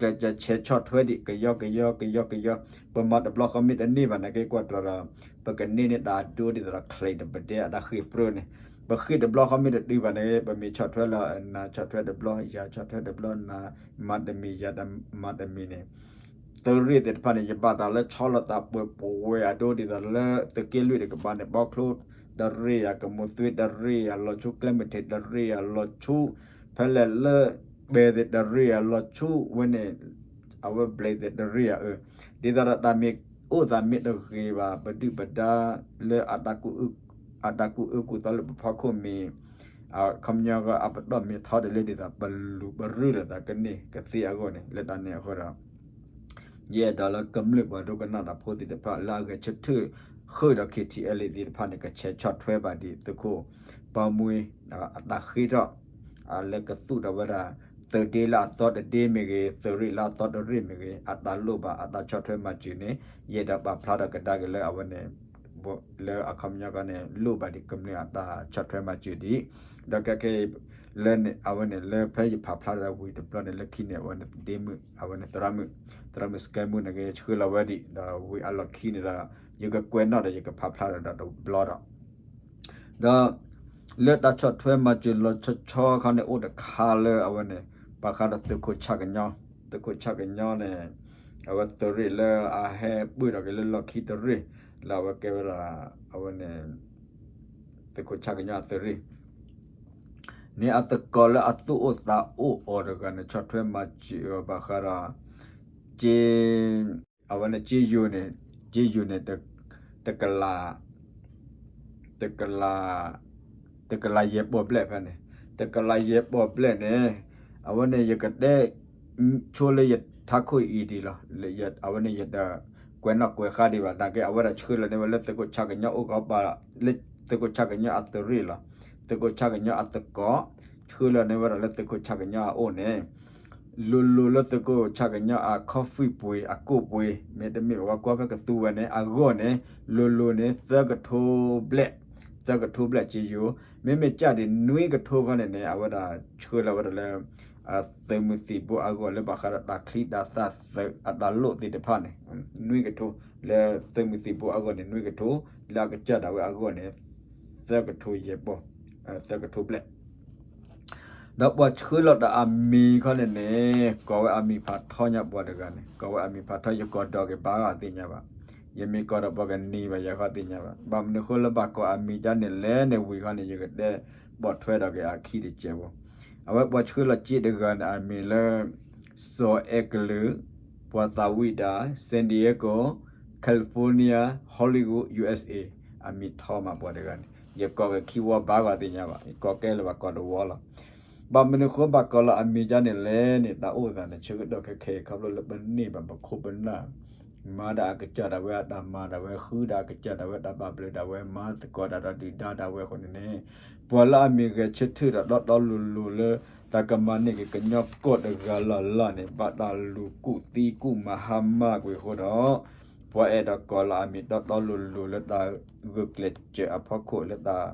ဂုာ်ကျဲးစၢးဆဲးဆီၣ်ထွဲဒံး ကယီကယီ ကယီကယီ, ပမၤတဘျီဃီမ့ၢ်တန့ၢ်ဘၣ်န့ၣ်က့ၤကွၢ်တြီၤဒီး ပကန့ၢ်န့ၢ်တၢ်အဒိဒ်သိးဒီး ချံတပဒဲအတၢ်ဃ့ၢ်ပြၢန့ၣ်, ပဃ့ၢ်တဘျီဃီမ့ၢ်တတုၤဘၣ်န့ၣ် ပမ့ၢ်ဆီၣ်ထွဲလီၤ နၤဆီၣ်ထွဲတဘျီ ယၤဆီၣ်ထွဲတဘျီ နၤမၤတမံၤ ယၤမၤတမံၤန့ၣ် သုးရ့ၣ်သ့ၣ်တဖၣ်န့ၣ် ယဘၣ်သးလၢဆီလီၤသးပှဲၤပဝဲအဒိဒ်သိးလၢသုးက့လွံၢ်တကပၤန့ၣ် ဘီချိၣ်တရ့ၣ်ယၤ ကမိၢ်သွ့တရ့ၣ်ယၤ လီၤဆူကျဲမုၢ်ထံးတရ့ၣ်ယၤ လီၤဆူ ဖဲလဲၣ်လၢ ပဲသ့ၣ်တရ့ၣ်ယၤ လီၤဆူဝဲန့ၣ် အဝဲဘျဲးသ့ၣ်တရ့ၣ်ယၤအၢ, ဒ်သိးဒီးတၢ်မ့ၢ်အိၣ်သးမ့ၢ်တဂ့ၤဘၣ် ပဒုၣ်ပဒါလၢ အတၢ်ကူၣ်အၢကူၣ်သီလၢပဖီခိၣ်မ့ၢ် အခီပညီကီး အပတီၢ်မ့ၢ်ထီတလဲဒ်သိး ပလူၤပရုၢ်လိာ်သးကန့ၢ်ကသ့အဂီၢ်န့ၣ် လၢတၢ်န့ၣ်အဃိဒီး ယအဲၣ်ဒိးလၢကမျၢၢ်ပှၤဒိကနၣ်တၢ်ဖိသ့ၣ်တဖၣ် လၢအဂဲၤဆၢထၢၣ်ဃုာ်ဒီး KTLA သ့ၣ်တဖၣ်န့ၣ် ကဆဲးဆီၣ်ထွဲဘၣ်ဒံးသုးခိၣ်ပၢ်မှံ အတၢ်ဃ့ထီၣ် လၢကသူၣ်ထီၣ်ဝဲဒၣ် သုးဒ့လၢအသီတဒ့မ့ၢ်ဂ့ၤ သုးရ့ၣ်လၢအသီတရ့ၣ်မ့ၢ်ဂ့ၤ အတၢ်လိၣ်ဘၣ်အတၢ်ဆီၣ်ထွဲမၤစၢၤန့ၣ် ယအဲၣ်ဒိးပာ်ဖျါထီၣ်ကဒါက့ၤလၢအဝဲန့ၣ် လၢအခီပညီကီးန့ၣ် လိၣ်ဘၣ်ဒံးကမျၢၢ်အတၢ်ဆီၣ်ထွဲမၤစၢၤဒံး ဒီးခဲခဲအံၤ လၢန့ၣ် အဝဲန့ၣ်လၢဖဲယဖးဖျါဒီးဝံၤတဘျီန့ၣ် လၢခံန့ၣ် အဝဲန့ၣ်ဒ့မုၣ် အဝဲန့ၣ်သရၣ်မုၣ် သရၣ်မုၣ်စကဲမုၣ်န့ၣ်က့ၤ ဆှၢလီၤဝဲဒံး ဒီးဝံၤအလီၢ်ခံန့ၣ်ဒီး ယကကွဲးနီၣ်ဒီးယကဖးဖျါဒီးတဘျီဒီး ဒီး လၢတၢ်ဆီၣ်ထွဲမၤစၢၤလီၤဆီဆီခီန့ၣ် အိၣ်တခါလၢအဝဲန့ၣ် ဘၣ်ဃးဒီးသုးခိၣ်ဆၣ်ကညီ, သုးခိၣ်ဆၣ်ကညီန့ၣ် အဝဲသုးရ့ၣ်လၢအဟဲပၢၢ်ထီၣ်က့ၤလၢလီၢ်ခံတရ့ၣ် လၢအဝဲကဲဝဲဒၣ် အဝဲန့ၣ် သုးခိၣ်ဆၣ်ကညီအသုးရ့ၣ် န့ၣ်အသကိးလၢအသူၣ်အိၣ်သးအိၣ်အီၤတဂၤန့ၣ် ဆီၣ်ထွဲမၤစၢၤအီၤဘၣ်ဃးဒီး က့ အဝဲန့ၣ်က့ယိၤန့ၣ်, က့ယိၤန့ၣ် တကလး, တကလး, တကလးယဲၢ်ပီၢ်ဘျဲၣ်ဖဲန့ၣ်, တကလးယဲၢ်ပီၢ်ဘျဲၣ်န့ၣ် အဝဲန့ၣ်ယကတဲ ဆိလၢယထးခိၣ်အံၤဒံးလီၤ. အဝဲန့ၣ်ယတကွဲးနီၣ်ကွဲးဃါဒံးဘၣ် နာ်က့အဝဲဒၣ်ဆှၢလီၤန့ၢ်ဝဲလၢသုးခိၣ်ဆၣ်ကညီအိၣ်ကီးပၤ လၢသုးခိၣ်ဆၣ်ကညီအသုးရ့ၣ်လီၤ. သုးခိၣ်ဆၣ်ကညီအသကိး ဆှၢလီၤန့ၢ်ဝဲဒၣ်လၢသုးခိၣ်ဆၣ်ကညီအအိၣ်န့ၣ် လိၤလိၤလၢသုးခိၣ်ဆၣ်ကညီအ coffee ပှ့ၤ အကိၣ်ပှ့ၤ မ့တမ့ၢ်ဝဲကွၢ်ဖဲကသူဝဲန့ၣ် အဂီၢ်န့ၣ် လိၤလိၤန့ၣ် သၢကထိဘျဲၣ်, သၢကထိဘျဲၣ်က့ယိၤ, မ့မ့ၢ်ကၢ်ဒံးနွံကထိခီန့ၣ်န့ၣ် အဝဲဒၣ်ဆှၢလီၤဝဲဒၣ်လၢ သုးမုၢ်သံၣ်ဘိအဂီၢ်လၢဘၣ်ဃးဒီးတၢ်ချံတၢ်သၣ်သုးအတၢ်လိၣ်သ့ၣ်တဖၣ်န့ၣ် နွံကထိ, လၢသုးမုၢ်သံၣ်ဘိအဂီၢ်န့ၣ် နွံကထိ, လၢအကစၢ်ဒၣ်ဝဲအဂီၢ်န့ၣ် သၢကထိယဲၢ်ပီၢ်, သၢကထိဘျဲၣ် ဒီးပှၤဆှၢလီၤတၢ်အမံၤခီန့ၣ်န့ၣ် ကိးဝဲအမံၤဖးထီညါပှၤတဂၤန့ၣ် ကိးဝဲအမံၤဖးထီ ယကိးဒီးက့ၤဘၣ်ဂ့ၤသ့ၣ်ညါဘၣ်, ယမ့ၢ်ကိးဒီးပှၤကနံၤဘၣ်ယၤဃီသ့ၣ်ညါဘၣ်. ဘၣ်မနုၤဃိလၢဘၣ်ကိးအမံၤဒ်န့ၣ်လဲၣ်န့ၣ် ဝံၤခီန့ၣ် ယကတဲပိာ်ထွဲဒီးက့ၤအခံတစဲးဖိ, အဝဲပှၤဆှၢလီၤစ့တဂၤန့ၣ် အမံၤလၢ စီၤအဲကလုာ်, ပှၤသးဝံၣ်တၢ် San Diego, California, Hollywood, U S A, အမံၤထီမးပှၤတဂၤန့ၣ် ယကိးက့ၤခံဝီဘၣ်ဂ့ၤသ့ၣ်ညါဘၣ်, ယကိးကဲလၢၤဘၣ်ကိးတဝီလီၤ. ဘၣ်မနုၤဃိဘၣ်ကိးလီၤအမံၤဒ်န့ၣ်လဲၣ်န့ၣ် တၢ်အိၣ်သးန့ၣ် ဆၢကတီၢ်ခဲခဲအံၤ ခီဖျိလၢပန့ၢ်ဘၣ်ပခိၣ်ပနၢ် မၤဒၣ်အကစၢ်ဒၣ်ဝဲအတၢ်မၤဒၣ်ဝဲ ဃုဒၣ်အကစၢ်ဒၣ်ဝဲတၢ်ဘၣ်ဘျုးဒၣ်ဝဲ မၤသကိးတၢ်ဒီးဒုၣ်ဒါဒၣ်ဝဲအဃိန့ၣ်န့ၣ် ပှၤလၢအမံၤဂဲၤဆၢထၢၣ်ဒီးတီတီလိၤလိၤလၢ တၢ်ကမၤန့ၢ်က့ၤကညီကီၢ်တဂၤလၢ်လၢ်န့ၣ် ဘၣ်တၢ်လူၤကူၣ်သံကူၣ်မၤဟါမၢ်ကွံာ်အဃိဒီး ပှၤအဲၣ်ဒိးကိးလီၤအမံၤတီတီလိၤလိၤလၢတၢ်ဂုာ်ကျဲးစၢးအဖီခိၣ် လၢတၢ်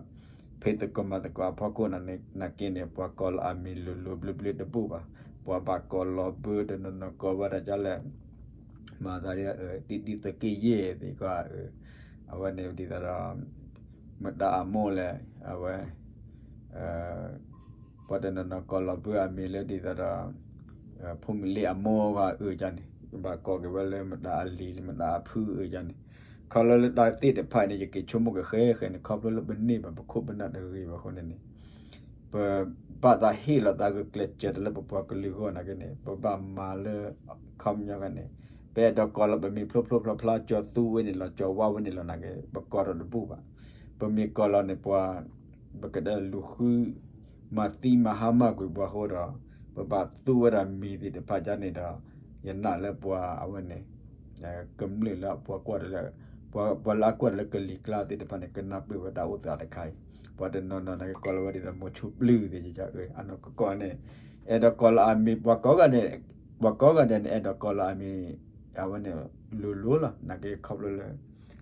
ဖံးသကိးမၤသကိးအဖီခိၣ်န့ၣ် နာ်က့န့ၣ် ပှၤကိးလီၤအမံၤလိၤလိၤဘျၢဘျၢတဘူၣ်ဘၣ်. ပှၤဘၣ်ကိးလီၤဘၢတနီၤနီၤကိးဝဲဒၣ်ဒ်လဲၣ် မၤသးဒ် တံတံသက့ယဲၢ်သ့ၣ်ကီး အဝဲန့ၣ်ဒ်သိးဒီး မတၤအမိၢ်လဲၣ် အဝဲ ပှၤတနီၤနီၤကိးလီၤဘၢအမံၤလၢဒ်သိးဒီး ဖိမုၣ်လ့အမိၢ်ဂီၢ်အၢကန့ၣ် ဘၣ်ကိးက့ၤဝဲလၢမတၤအလံၤ မတၤအဖုအၢကန့ၣ် ခီဖျိလၢတၢ်သ့ၣ်တဖၣ်အံၤန့ၣ် ယက့ၤဆိကမိၣ်က့ၤဃဲဃဲန့ၣ် ခီဖျိလၢပန့ၢ်ဘၣ်ပခိၣ်ပနၢ်တဂ့ၤဘၣ်အဃိန့ၣ်န့ၣ် ပဘၣ်သးဟ့ၣ်လီၤသးဂုာ်ကျဲးစၢးတၢ်လၢပပှၤကလုာ်အဂီၢ်နာ်က့န့ၣ် ပဘၣ်မၤလၢ ခီပညီန့ၣ် ပအဲၣ်ဒိးကိးလီၤပမံၤဖျိဖျိဖျါဖျါ ကၠီၤသူဝဲန့ၣ်လီၤ ကၠီၤဝါဝဲန့ၣ်လီၤနာ်က့ ပကိးထီၣ်တဘူၣ်ဘၣ်. ပမ့ၢ်ကိးလီၤန့ၣ် ပှၤ ပကတဲလူၤဃု မၤသံမၤဟါမၢ်ကွံာ်ပှၤအဃိဒီး ပဘၣ်သူဝဲဒၣ်မံၤသ့ၣ်တဖၣ်ဒ်န့ၣ်ဒီး ယနာ်လၢပှၤအဝဲန့ၣ် ကမျၢၢ်လၢပှၤကွၢ်တၢ်လၢ ပှၤလၢအကွၢ်တၢ်လၢကလံၤကျါသ့ၣ်တဖၣ်န့ၣ် ကနၢ်ပၢၢ်ဝဲတၢ်အိၣ်သးတခါအံၤ ပှၤတနီၤနီၤနာ်က့ကိးလီၤဝဲဒ်သိးမိၤဆိပျုၢ်သ့ၣ် အနီၢ်ကီၢ်န့ၣ် အဲၣ်ဒိးကိးလီၤအမံၤ ပှၤကိးဂၤဒဲး ပှၤကိးဂၤဒဲးန့ၣ် အဲၣ်ဒိးကိးလီၤအမံၤ အဝဲန့ၣ် လိၤလိၤလီၤ နာ်က့ခီဖျိလၢ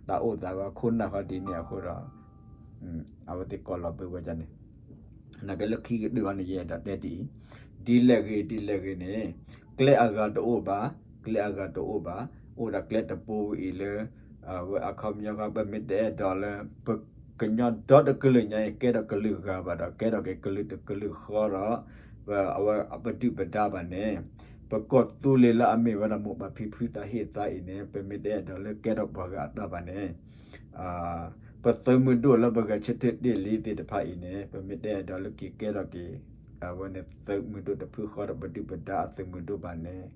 တၢ်အိၣ်သးဝဲခိၣ်နၢ်ဃီဒ်န့ၣ်အဃိဒီး အဝဲသ့ၣ်ကိးလီၤဘၢဝဲဒ်န့ၣ် နာ်က့လၢခံကတၢၢ်ဃီန့ၣ် ယအဲၣ်ဒိးတဲဒ်အံၤ ဒ်လဲၣ်ဂ့ၤ ဒ်လဲၣ်ဂ့ၤန့ၣ် ကျဲအဂၤတအိၣ်ဘၣ် ကျဲအဂၤတအိၣ်ဘၣ် အိၣ်ဒီးကျဲတဘိအံၤလၢ အဝဲအခီပညီဃီ ပမ့ၢ်တအဲၣ်ဒိးလၢ ပကညီဒီတကလုာ်ညါအံၤ ကဲထီၣ်ကလုာ်ဂၤဘၣ်ဒီး ကဲထီၣ်က့ၤကလုာ်တကလုာ်ဃီဒီး အဝဲအပဒုၣ်ပဒါဘၣ်န့ၣ် ပကီၢ်သူလ့ၤလၢအမ့ၢ်ဝဲဒၣ်မိၢ်ပၢ်ဖံဖုတၢ်ဟ့ၣ်သါအံၤန့ၣ် ပမ့ၢ်တအဲၣ်ဒိးလၢကဲထီၣ်ပှၤဂၤအတၢ်ဘၣ်န့ၣ် ပသုးမုၢ်ဒိၣ်လၢပဂဲၤဆၢထၢၣ်တ့ၢ်လံသ့ၣ်တဖၣ်အံၤန့ၣ် ပမ့ၢ်တအဲၣ်ဒိးလၢက့ၤကဲထီၣ်က့ၤ အဝဲန့ၣ်သုးမုၢ်ဒိၣ်တဖုဃီဒီးပဒုၣ်ပဒါအသုးမုၢ်ဒိၣ်ဘၣ်န့ၣ်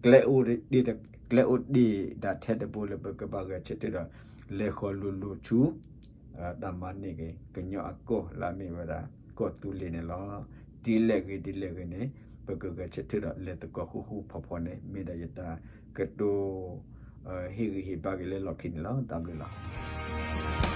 ကျဲအိၣ်ဒံး ကျဲအိၣ်ဒံးဒၣ်ထဲတဘိလၢပကဘၣ်ဂဲၤဆၢထၢၣ်ဒီး လဲၤဃီၤလိၤလိၤဆူ တၢ်မၤန့ၢ်က့ၤ ကညီအကီၢ်လၢအမ့ၢ်ဝဲဒၣ် ကီၢ်သူလ့ၤန့ၣ်လီၤ. ဒ်လဲၣ်ဂ့ၤဒ်လဲၣ်ဂ့ၤန့ၣ် ပကဂဲၤဆၢထၢၣ်ဒီးလဲၤသကိးဃူဃူဖိးဖိးန့ၣ် မ့ၢ်ဒၣ်ယတၢ်ကတိၤ ဟ့ၣ်ဂံၢ်ဟ့ၣ်ဘါက့ၤလၢလီၢ်ခံန့ၣ်လီၤ. တၢ်ဘျုးလီၤ.